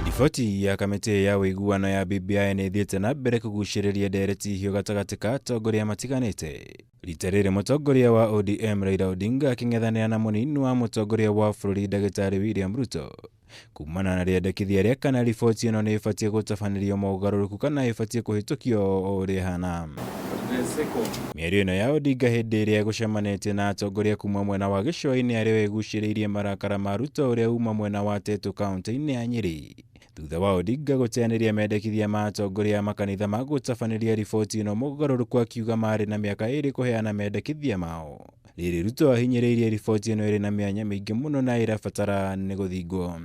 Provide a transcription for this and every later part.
Riboti ya kamĩtĩ ya ũiguano ya BBI nĩ ĩthiĩte na mbere kũgucĩrĩria ndereti hiũ gatagatĩ ka atongoria matiganĩte. Rita rĩrĩ mũtongoria wa ODM Raila Odinga akĩng'ethanĩra na mũnini wa mũtongoria wa bũrũri ndagĩtarĩ William Ruto kumana na rĩendekithia rĩa kana riboti ĩno nĩ ĩbatiĩ gũtabanĩrio mogarũrũku kana ĩbatiĩ kũhĩtũkio o ũrĩa ĩhana. Mĩario ĩno ya Odinga hĩndĩ ĩrĩa egũcemanĩtie na atongoria kuma mwena wa gĩcũa-inĩ arĩo ĩgucĩrĩirie marakara ma Ruto ũrĩa uma mwena wa Tetu kaunti-inĩ ya Nyĩrĩ. Thutha wa Odinga gũteanĩria mendekithia ma atongoria a makanitha ma gũtabanĩria riboti ĩno mũgarũrũku akiuga marĩ na mĩaka ĩrĩ kũheana mendekithia mao. Rĩrĩ Ruto ahinyĩrĩirie riboti ĩno ĩrĩ na mĩanya mĩingĩ mũno na ĩrabatara nĩ gũthingwo.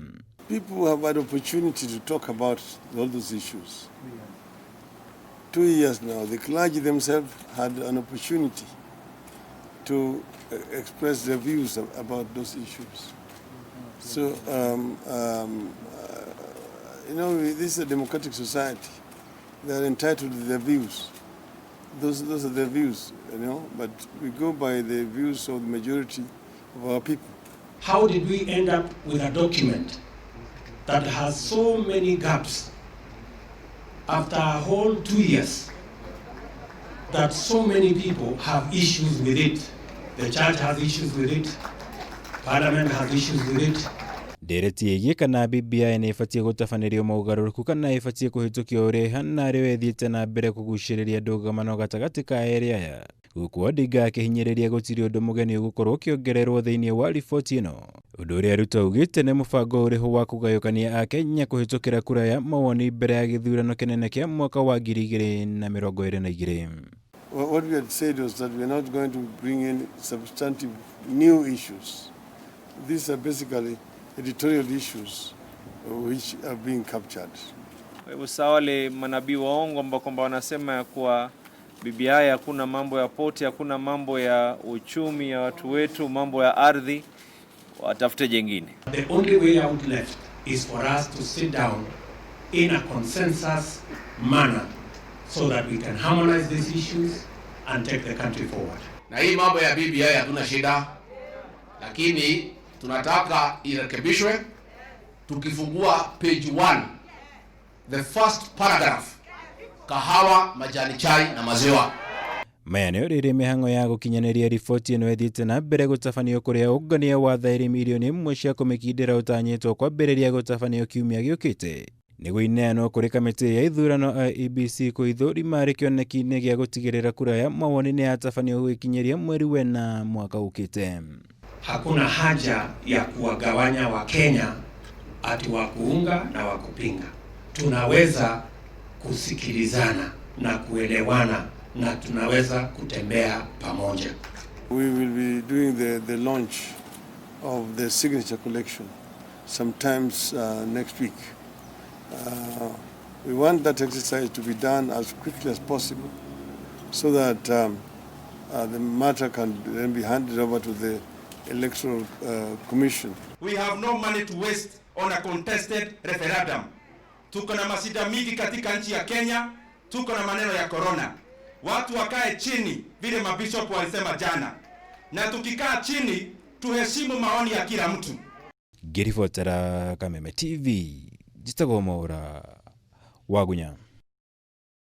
People have had opportunity to talk about all those issues. 2 years now, the clergy themselves had an opportunity to express their views about those issues. So, this is a democratic society. They are entitled to their views. Those are their views, but we go by the views of the majority of our people. How did we end up with a document that has so many gaps after a whole 2 years that so many people have issues with it? The church has issues with it, parliament has issues with it. Ndereti ĩgiĩ kana BBI nĩ ĩbatiĩ gũtabanĩrio mogarũrũku kana ĩbatiĩ kũhĩtũkio ũrĩa ĩhana arĩo ĩthiĩte na mbere kũgucĩrĩria ndũgamano gatagatĩ ka erĩ aya gũkũ Odinga akĩhinyĩrĩria gũtirĩ ũndũ mũgeni ũgũkorwo ũkĩongererwo thĩinĩ wa riboti ĩno. Ũndũ ũrĩa Ruto augĩte nĩ mũbango ũrĩho wa kũgayũkania Akenya kũhĩtũkĩra kura ya mawoni mbere ya gĩthurano kĩnene kĩa mwaka wa 2022. What we had said was that we are not going to bring in substantive new issues. These are basically editorial issues which are being captured. Kwa hivyo sasa wale manabii waongo ambao kwamba wanasema ya kuwa BBI hakuna mambo ya poti, hakuna mambo ya uchumi ya watu wetu, mambo ya ardhi, watafute jengine. The only way out left is for us to sit down in a consensus manner so that we can harmonize these issues and take the country forward. Na hii mambo ya BBI hatuna shida, lakini tunataka irekebishwe. Tukifungua page 1, the first paragraph, kahawa, majani chai na maziwa. Maya nĩ rĩrĩ mĩhang'o ya gũkinyanĩria riboti ĩno ĩthiĩte na mbere gũtabanio kũrĩa ũngania wa thaĩri mirioni 1 cia kũmĩkindĩra ũtanyĩtwo kwambĩrĩria gũtabanio kiumia gĩũkĩte nĩguo ineanwo kũrĩ kamĩtĩ ya ithurano IEBC kũithũrima arĩ kĩoneki-inĩ gĩa gũtigĩrĩra kura ya mawoni nĩ yatabanio gũgĩkinyĩria mweri wena mwaka ũkĩte. Hakuna haja ya kuwagawanya Wakenya ati wa kuunga na wa kupinga. Tunaweza kusikilizana na kuelewana na tunaweza kutembea pamoja. We will be doing the launch of the signature collection sometimes next week. We want that exercise to be done as quickly as possible so that the matter can then be handed over to the Electoral Commission. We have no money to waste on a contested referendum. Tuko na mashida mingi katika nchi ya Kenya, tuko na maneno ya corona. Watu wakae chini vile mabishop walisema jana, na tukikaa chini tuheshimu maoni ya kila mtu. Ngĩribotera Kameme TV, njĩtagwo Mwaũra Wagunya.